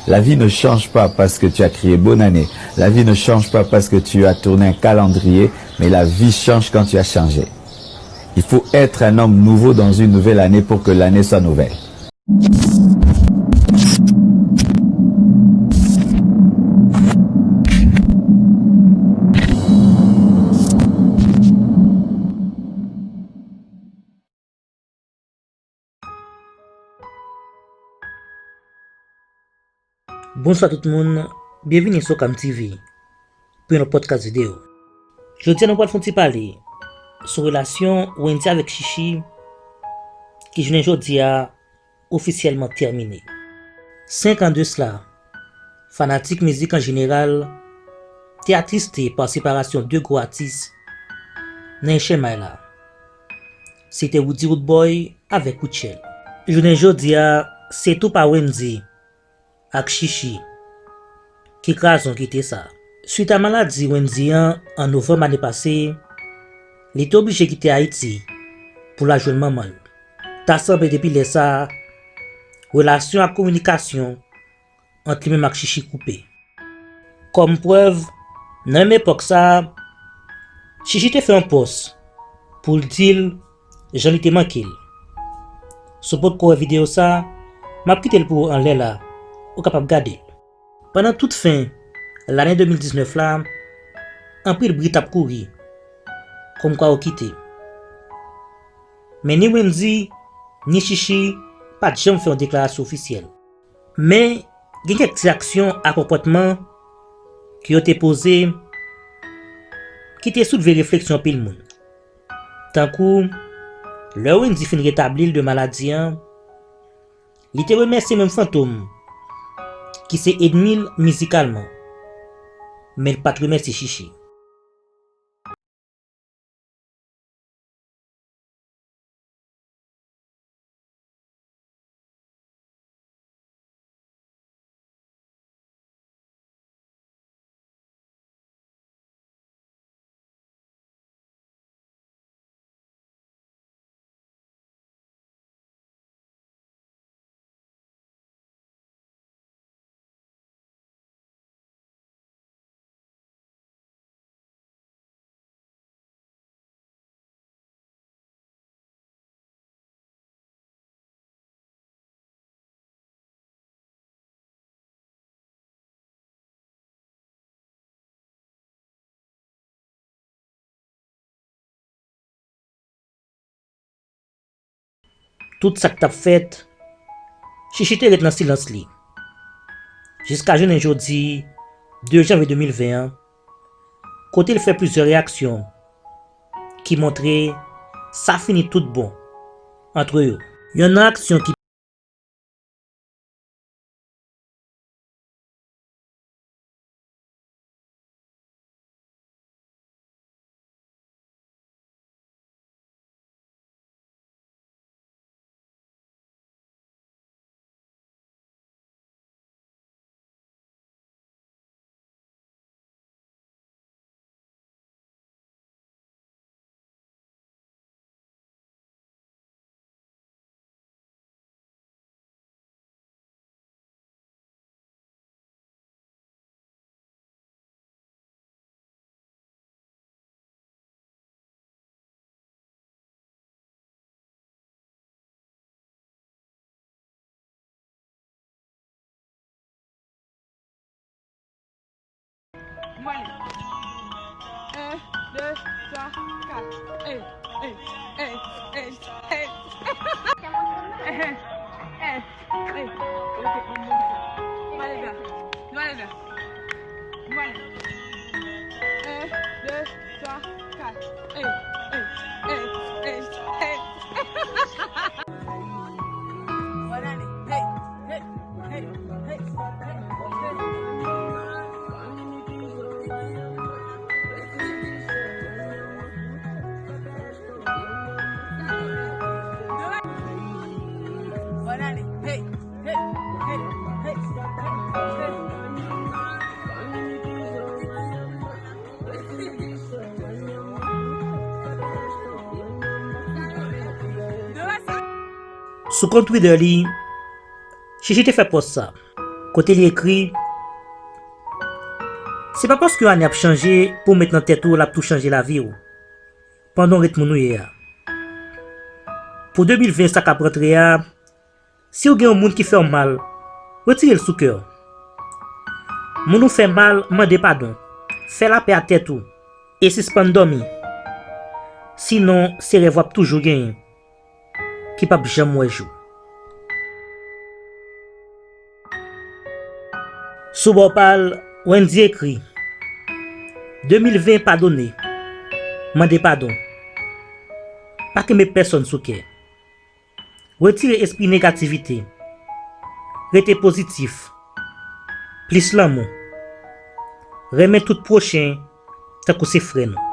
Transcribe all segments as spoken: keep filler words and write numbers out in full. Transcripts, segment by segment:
La vie ne change pas parce que tu as crié bonne année. La vie ne change pas parce que tu as tourné un calendrier, mais la vie change quand tu as changé. Il faut être un homme nouveau dans une nouvelle année pour que l'année soit nouvelle. Bonswa tout moun, byenvini sou Okam T V pou yon lòt podcast videyo. Jodi a nou pral fè yon ti pale sou relasyon Wendy avèk Chichi ki jounen jodi a ofisyèlman tèmine. Senk an de sila, fanatik mizik an jeneral te atriste pa separasyon de gwo atis nan enchèmay la. Se te Roody Roodboy avèk Rutshelle. Jounen jodi a, se tou pa Wendy ak Chichi ki kraze yon kite sa. Swit a maladi Wendy an an novanm ane pase, li te oblije kite Ayiti pou l al jwenn manman l. Ta sanble depi lè sa a, relasyon ak kominikasyon ant li menm ak Chichi koupe. Kòm prèv, nan menm epòk sa a, Chichi te fè yon pòs pou l di l jan li te manke l. Si w potko wè videyo sa a, m ap kite l pou ou anlè la, ou kapab gade l. Pandan tout fen lane de mil diznèf la, anpil bri t ap kouri kòmkwa yo kite. Men ni Wendy, ni Chichi pa t janm fè yon deklarasyon ofisyèl. Men, gen kèk ti aksyon ak konpòtman ke yo te poze ki te soulve refleksyon anpil moun. Tankou, lè Wendy fin retabli l de maladi an, li te remèsye menm Fantom, ki se ènmi l mizikalman, men l pa t remèsye Chichi. Tout sa k t ap fèt, Chichi te ret nan silans li. Jiska jounen jodi, de janvye de mil ven an, kote l fè plizyè reyaksyon ki montre sa fini tout bon ant yo. Yonn nan aksyon ki Mwen ale. Un, deux, trois, quatre. Hey, hey, hey, hey, hey. Hey, hey, hey. Hey, ok, on monte. Nou ale la. Nou ale la. Nou ale. Un, deux, trois, quatre. Hey, hey, hey, hey, hey. Bonne année. Hey, hey, hey, hey, hey, hey. Bonne année. Hey, hey, hey, hey, hey, hey. Sou kont Twitter li, Chichi te fè pòs sa. Kote li ekri, se pa paske ane ap chanje pou w met nan tèt ou l ap tou chanje lavi w pandan w ret moun ou ye a. Pou de mil ven sa k ap rantre a, si w gen yon moun ki fè w mal, retire l sou kè w. Moun ou fè mal, mande padon. Fè lapè ak tèt ou e sispann dòmi. Sinon, se rèv w ap toujou genyen ki p ap janm wè jou. Sou bò pa l, Wendy ekri, de mil ven padone, mande padon. Pa kenbe pèsonn sou kè. Retire espri negativite. Rete pozitif. Plis lanmou. Renmen tout pwochen tankou se frè nou.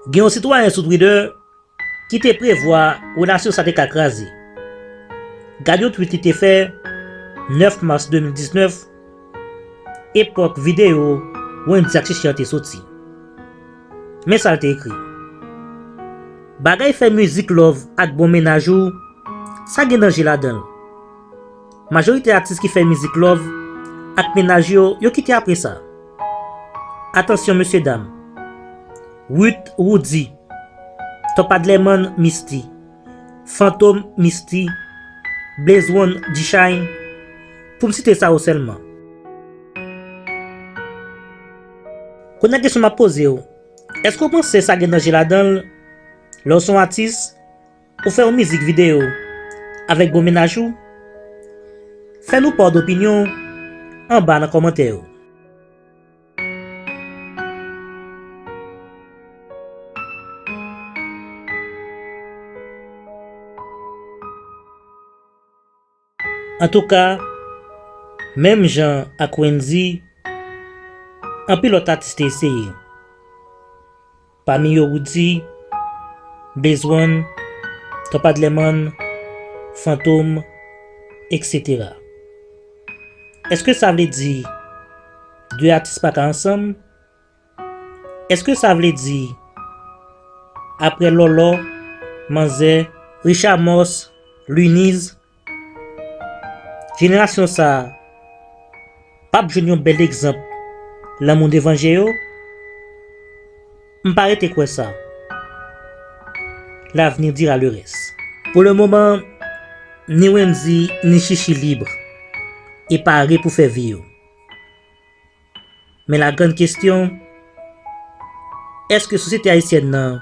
Gen yon sitwayen sou Twitter ki te prevwa relasyon sa te ka kraze. Gad yon tweet li te fè nèf mas de mil diznèf, epòk videyo Wendy ak Chichi an te soti. Men sa l te ekri, bagay fè mizik love ak bon mennaj ou, sa gen danje ladan l. Majorite atis ki fè mizik love ak mennaj yo, yo kite apre sa. Atansyon mesye dam. Ruth Roody, Top Adlerman Misty, Fantom Misty, Blaze One G-Shine, pou m site sa yo sèlman. Kounye a kesyon m ap poze w, èske w panse sa gen danje ladan l lè w se yon atis ou fè yon mizik videyo avèk bon mennaj ou? Fè nou pa w dopinyon w anba nan kòmantè yo. Antouka, menm jan ak Wendy, anpil lòt atis te eseye. Pami yo Roody, Blaze One, Top Adlerman, Fantom, et cetera. Èske sa vle di de atis pa ka ansanm? Èske sa vle di apre Lòlò, Manzè, Richard Morse, Luniz, jenerasyon sa a p ap jwenn yon bèl egzanp lanmou devan je yo? M pa rete kwè sa. L'avenir dira le reste. Pou le moman, ni Wendy ni Chichi lib e pare pou fè vi yo. Men la grande question, èske sosyete ayisyèn nan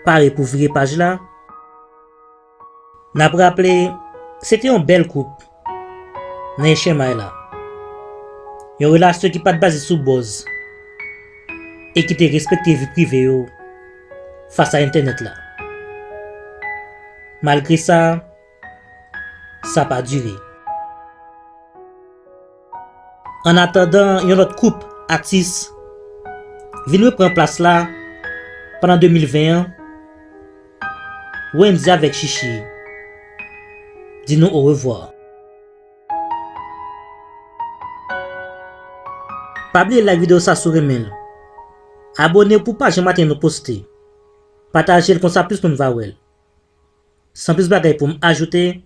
pare pou vire paj la? N ap raple, se te yon bèl koup nan echenmay la. Yon relasyon ki pa t baze sou buzz e ki te respekte vi prive yo fas a entènèt la. Malgre sa, sa pa dire. Annatandan yon lòt koup atis vin reprann plas la pandan de mil ven an, Wendy avèk Chichi di nou orevwa. Pa bliye like videyo sa si w renmen l. Abone w pou w pa janm rate yon nou poste. Pataje l konsa plis moun va wè l. San plis bagay pou m ajoute,